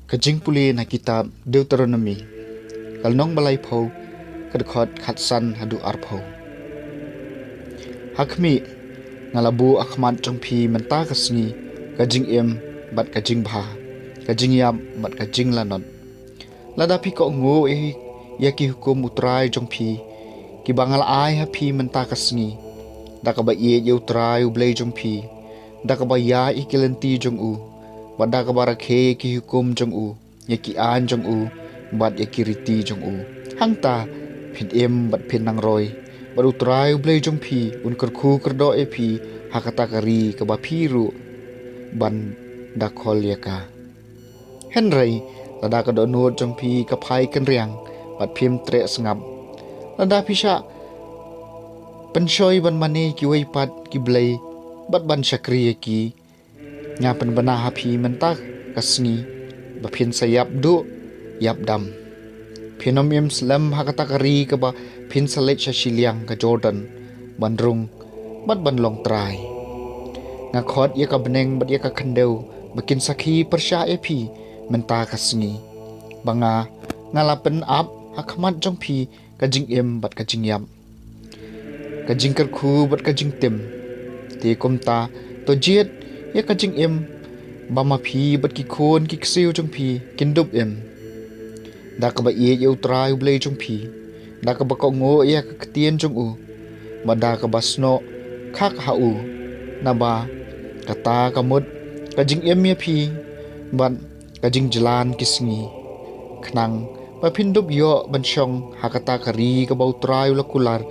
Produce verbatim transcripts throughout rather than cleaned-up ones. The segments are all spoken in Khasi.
Ka jingpule na kitab Deuteronomi, ka lynnong ba laiphew, ka dkhot khatsan haduh arphew. Ha khmih, nga la buh ha khmat jong phi mynta ka sngi ka jingim bad ka jingbha, ka jingïap bad ka jinglanot. Lada phi kohnguh ïa ki hukum U Trai jong phi, kiba nga la ai ha phi mynta ka sngi, da kaba ïeit ïa U Trai U Blei jong phi, da kaba ïaid ïa ki lynti jong u, bad da kaba rakhe ïa ki hukum jong u, ïa ki aiñ jong u, bad ïa ki riti jong u, hangta phin im bad phin nang roi, bad U Trai U Blei jong phi un kyrkhu kyrdoh ïa phi ha kata ka ri kaba phi ruh ban da khol ïa ka. Hynrei lada ka dohnud jong phi ka phai kynriang bad phim treh sngap, lada phi shah pynshoi ban mane kiwei pat ki blei bad ban shakri ïa ki, nga pynbna ha phi mynta ka sngi ba phin sa ïap duh ïap dam. Phin ym im slem ha kata ka ri kaba phin sa leit sha shiliang ka Jordan ban rung bad ban long trai. Nga khot ïa ka bneng bad ïa ka khyndew ba kin sakhi pyrshah ïa phi mynta ka sngi, ba nga, nga la pynap ha khmat jong phi ka jingim bad ka jingïap, ka jingkyrkhu bad ka jingtim. Te kumta, to jied ïa ka jingim ba ma phi bad ki khun ki ksiew jong phi kin dup im, da kaba ïeit ïa U Trai U Blei jong phi, da kaba kohnguh ïa ka ktien jong u, bad da kaba snoh khak ha u. Naba kata ka mut ka jingim ïa phi bad ka jingjlan ki sngi, khnang ba phin dup ïoh ban shong ha kata ka ri kaba U Trai u la kular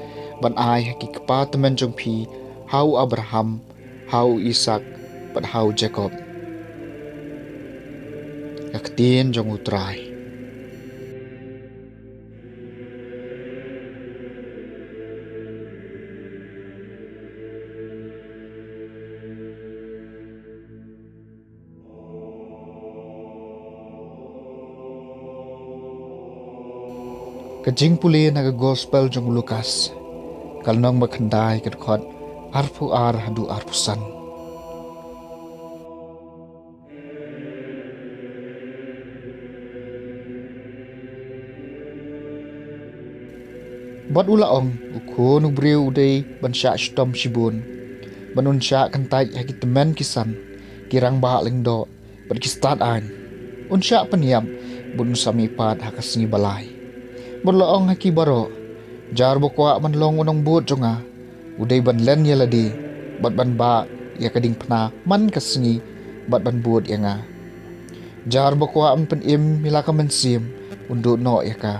ban ai ha ki kpa tymmen jong phi, ha u Abraham, ha u Isaak, bad ha u Jakob. Ka ktien jong U Trai. Ka jingpule na ka Gospel jong u Lukas, ka lynnong ba khyndai, ka dkhot arphew ar haduh arphew san. Bad u la ong, U Khun u briew u dei ban shah shitom shibun, ban un shah kyntait ha ki tymmen ki san, ki rangbah lyngdoh, bad ki stad aiñ. Un shah pynïap, bad un sa mihpat ha ka sngi ba lai. Bad u la ong ha ki baroh, Jar ba kwah ban long u nongbud jong nga, u dei ban len ïa lade, bad ban bah ïa ka diengphna man ka sngi, bad ban bud ïa nga. Jar ba kwah ban pynim ïa la ka mynsiem, un duh noh ïa ka.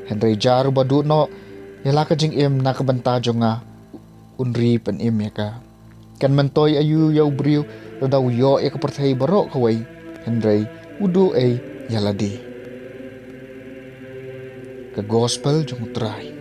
Hynrei jar ba duh noh ïa la ka jingim na ka bynta jong nga, un ri pynim ïa ka. Kan myntoi aïu ïa u briew lada u ïoh ïa ka pyrthei baroh kawei, hynrei u duh ei ïa lade. Ka Gospel jong U Trai.